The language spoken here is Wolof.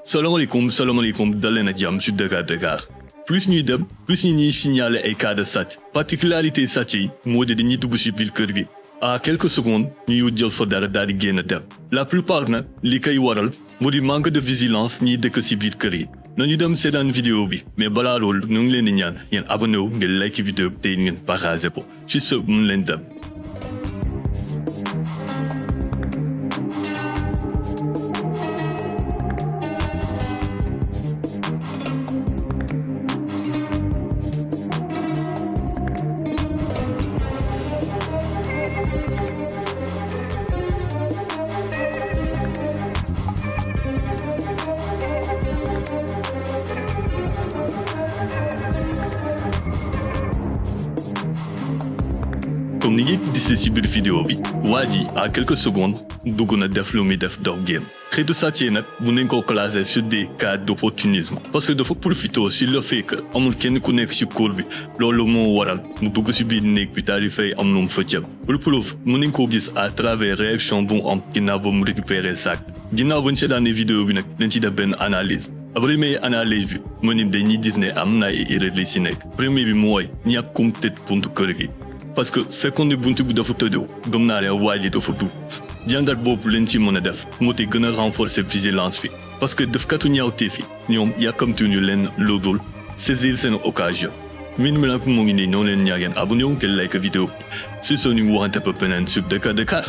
salaamaaleykum dal leen ak jàmm sur Dakar plus ñuy dem plus ñuy signaler ay cas de sàcc particularité sàcc yi moo di dañuy dugg ci biir kër gi à quelques secondes ñu jël fa dara daal di génn dem la plupart nag li koy waral moo di manque de vigilance ñiy dëkk ci biir kër yi nañu dem seetaan vidéo bi mais balaa loolu ñu ngi leen di ñaan ngeen abonné wu ngeen like vidéo bi te ngeen partagé ko ci ce mun leen dem. comme ni ngi gisee ci biir vidéo bi waa ji à quelques secondes dugg na def lu muy def dox génn xeetu sàcc nag mun nañ koo classer sur des cas d'opportunisme parce que dafa profité ci le fait que amul kenn ku nekk ci cour bi loolu moo waral mu dugg ci biir néeg bi daal di fay am lu mu fa jëm pour preuve mun nañ koo gis à travers réaction bu mu am ginnaaw ba mu récupérer sac ginnaaw ba ñu seetaanee vidéo bi nag dañ ci def benn analyse première analyse bi mu ni dañuy gis ne am na ay erreur li ci nekk premier bi mooy ñàkkum tëj buntu kër gi parce que fekkoon ne buntu bi dafa tëjoo gëm naa ne waa ji dafa dugg jàngat boobu leen ci mën a def moo te gën a renforcer vigilance bi parce que defkatu ñaawteef yi ñoom yàkkamtuñu leen lu dul saisir seen occasion min mi nag mu ngi nii ñoo leen ñaageen abonné wu ngeen like vidéo bi si soo ñu waxante ba beneen sur Dakar